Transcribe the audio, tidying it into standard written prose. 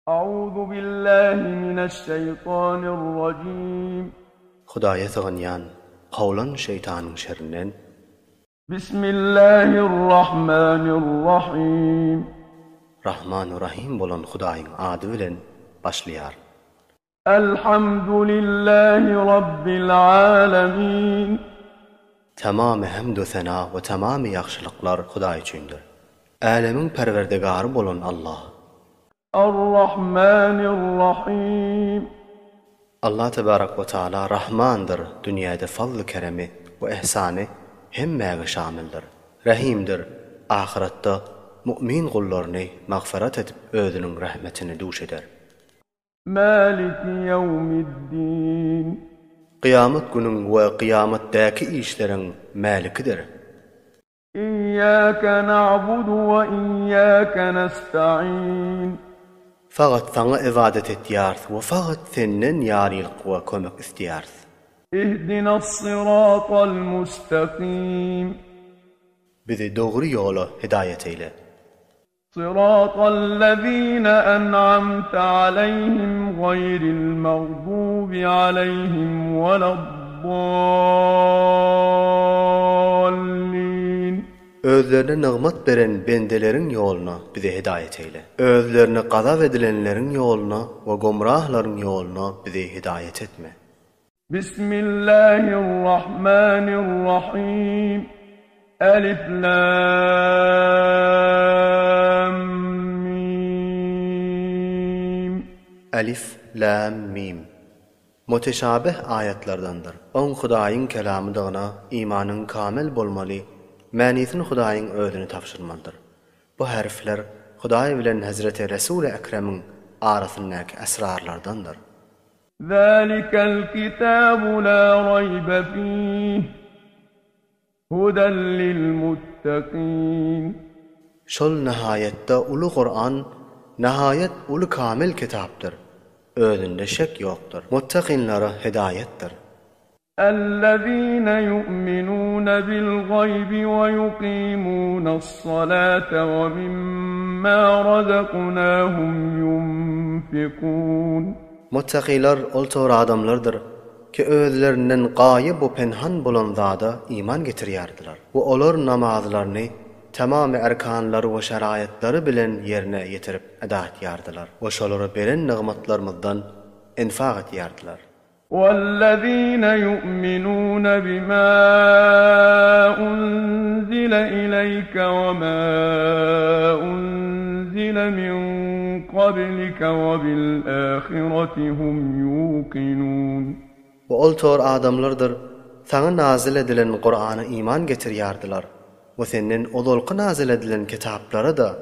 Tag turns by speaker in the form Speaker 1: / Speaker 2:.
Speaker 1: A'uzu billahi mineşşeýtanirrajim.
Speaker 2: Hudaýa sygynýan, kowlan şeýtanyň şerinden.
Speaker 1: Bismillahirrahmanirrahim.
Speaker 2: Rahmanu Rahym bolan Hudaýyň ady bilen başlaýaryn.
Speaker 1: Elhamdülillahi Rabbil alemin.
Speaker 2: Tamamy hemdu sena we tamamy ýagşylyklar Hudaý üçindir. Älemiň Perwerdigary bolan Allah.
Speaker 1: Ar-Rahmanir-Rahim.
Speaker 2: Allah tebarek we taala Rahmandyr, dünýäde fazly-keremi we ihsany hemmäge şamildir. Rahimdir, ahyretde mu'min gullaryny magfyrat edip özüniň rahmetine duş eder.
Speaker 1: Maliki ýewmiddin.
Speaker 2: Kyýamat günüň we kyýamatdäki işleriň Mälikidir.
Speaker 1: Iýýäke na'budu we iýýäke nesta'in.
Speaker 2: Fakat Saňa ybadat etýäris we fakat Senden ýarylyk we kömek isleýäris.
Speaker 1: Ihdinas-syratal mustaqim.
Speaker 2: Bizi dogry ýola hidaýat eýle.
Speaker 1: Syratallezine en'amte aleýhim gaýril magdubi aleýhim weleddallin.
Speaker 2: Özlerine nygmat beren bendeleriň ýoluna bizi hidaýat eýle. Özlerine gazap edilenleriň ýoluna we gomrahlaryň ýoluna bizi hidaýat etme.
Speaker 1: Bismillahirrahmanirrahim Elif Lam Mim.
Speaker 2: Elif Lam Mim. Muteşabih aýatlardandyr. Oň Hudaýyň kelamydygyna imanyň kamil bolmaly, manysyny Hudaýyň özüne tabşyrmalydyr. Bu harfler Hudaý bilen Hezreti Resuly Ekremiň arasyndaky esrarlardandyr.
Speaker 1: Zalikel kitabu la raýbe fih, huden lil muttakyn.
Speaker 2: Şol nihaýatda uly Kuran nihaýat uly kamil kitapdyr, özünde şek ýokdur. Muttakynlara hidaýatdyr.
Speaker 1: Ellezine yu'minune bil gaýbi we yuqimune's-salate we mimma razaknahum yunfikun.
Speaker 2: Muttakylar ol tor adamlardyr ki özlerinden gaýyp we penhan bolan zada iman getirýärdiler we olar namazlaryny tamamy erkanlary we şeraýatlary bilen ýerine ýetirip eda etýärdiler we şolara beren nygmatlarymyzdan infak etýärdiler.
Speaker 1: Wellezine yu'minune bima unzile ileyke we ma unzile min qablike we bil ahireti hum yuqinun.
Speaker 2: We ol tor adamlardyr, saňa nazyl edilen Kurana iman getirýärdiler we senden ozalky nazyl edilen kitaplara-da.